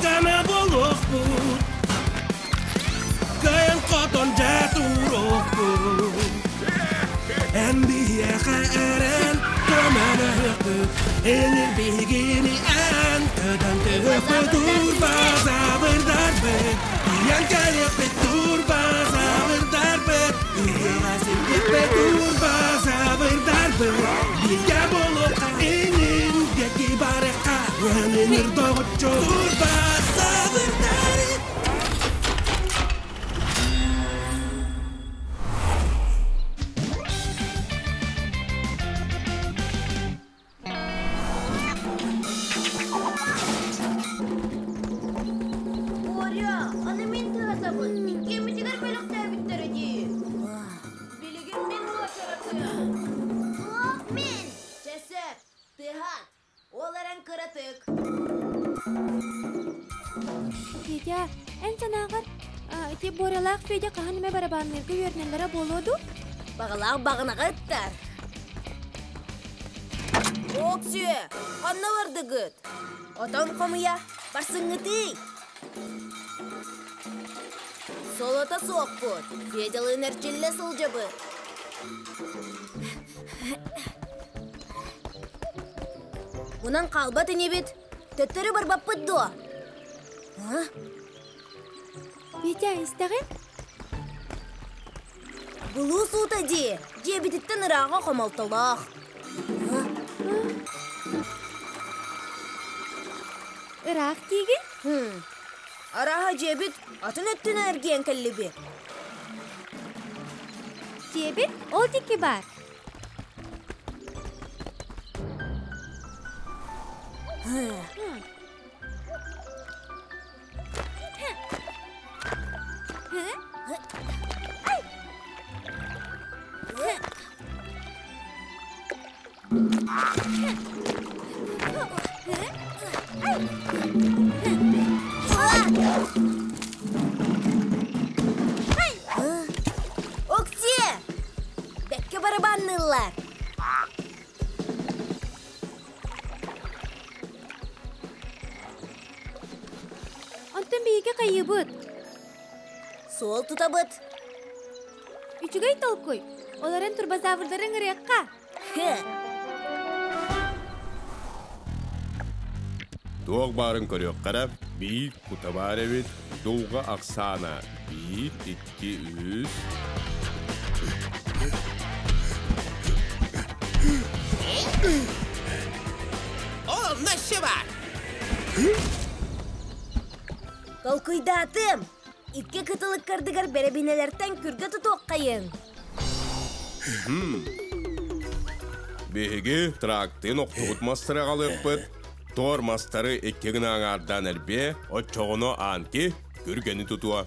Дьана буолуохпут, кыайан хотон дьэ туруохпут. Эн биһиэхэ эрэн көмөлөһүөхпүт, Энир биһигини эн көтөн түһүөхпүт, Турбазаврдарбыт, тиийэн кэлиэхпит, Турбазаврдарбыт, ыһыаҕа сирдиэхпит, Турбазаврдарбыт, бииргэ буолуохха, инин диэки барыахха, Өнүнүр доҕоччу Турбазаврдар. Боря, аны мин тыатабын. Иккиэммитигэр бөлөхтөөбүттэрэ дии. Билигин мин уочаратым. Туох мин? Чэ сөп, тыаһат. Ол эрэн кыратык. Федя, эн санааҕар, ити Борялаах Федя хаһан эмэ барабанныырга үөрэнэллэрэ буолуо дуу? Баҕалаах баҕанаҕа ыттар. Оксүө, ханна бардыгыт? Отон хомуйа, барсыҥҥытый. Солото суохпут, Федялыын эрчиллэ сылдьабыт. Мунан хаалбат инибит, төттөрү барбаппыт дуо? А? Петя, истэҕин? Булуу суута дии, дьиэбититтэн ырааҕа хомолтолоох. Ыраах диигин? Арааһа дьиэбит атын өттүнэн эргийэн кэллибит. Дьиэбит ол диэки баар. Оксиэ! Бэккэ барабанныыллар. Онтон биһиги хайыыбыт? Суол тутабыт. Үчүгэй толкуй. Олорон турбозаврдары ыҥырыахха. Туох баарын көрүөххэ эрэ, биир кута баар эбит, дулҕа ахсаана биир, икки, үс. Онно өссө баар. Толкуйдаатым. Икки кытылыккардыгар бэрэбинэлэртэн күргэ тутуоххайыҥ. Биһиги трактын охтубут мастары аҕалыахпыт, тор мастары икки гына аҥаардаан элбиэ, оччоҕуно аанки күргэни тутуо.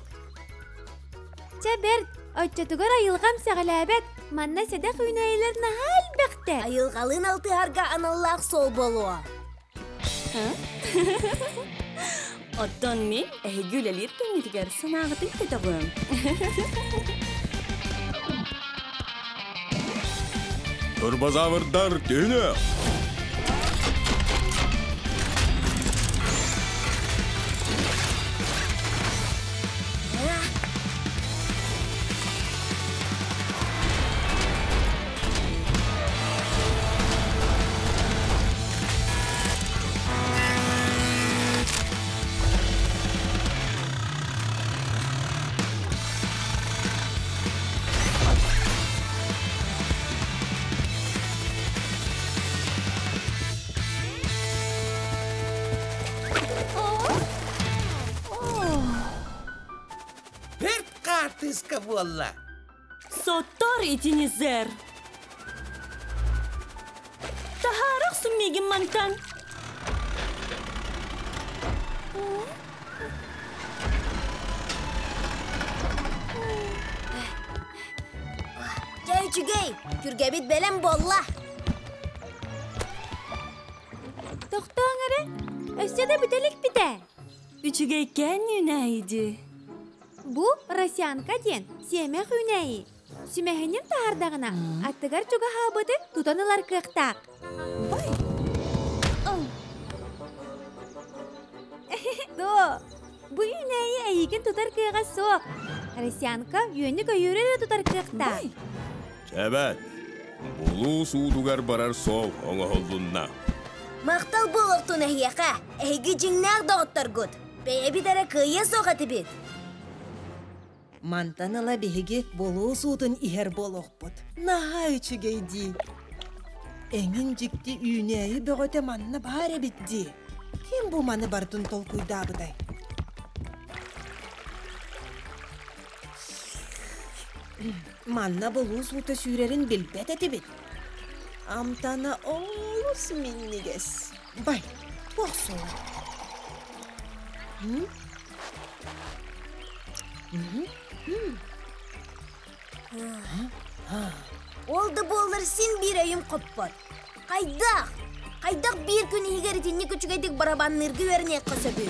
Чэ бэрт, оччотугар айылҕам сэҕэлээбэт, манна сэдэх үүнээйилэр наһаа элбэхтэр. Айылҕалыын алтыһарга аналлаах суол буолуо. Оттон мин эһиги үлэлиир кэмҥитигэр санааҕытын көтөҕүөм. Турбозаврдар түһүнэ! Бэрт хаартыска буолла. Соттор итини сэр. Таһаарах миигин мантан. Дьэ үчүгэй, күргэбит бэлэм буолла. Тохтооҥ эрэ, өссө да бүтэ иликпит ээ. Үчүгэйкээн үүнээйи Бу росянка диэн сиэмэх үүнээйи. Сүмэһинин таһаардаҕына, аттыгар чугаһаабыты тутан ылар кыахтаах. Дуо? Бу үүнээйи эйигин тутар кыаҕа суох. Росянка үөнү-көйүүрү эрэ тутар кыахтаах. Чэбэт, булуус уутугар барар суол оҥоһуллунна. Махтал буолуохтун эһиэхэ, эһиги дьиҥнээх доҕотторгут. Бэйэбит эрэ кыайыа суох этибит. Мантан ыла биһиги булуус уутун иһэр буолуохпут. Наһаа үчүгэй дии. Эҥин дьикти үүнээйи бөҕөтө манна баар эбит дии. Ким бу маны барытын толкуйдаабытай? Манна булуус уута сүүрэрин билбэт этибит. Амтана олус минньигэс. Бай, туох суола? Ол да буоллар син биир өйүм хоппот. Хайдах? Хайдах биир күн иһигэр итинник үчүгэйдик барабанныырга үөрэниэххэ сөбүй?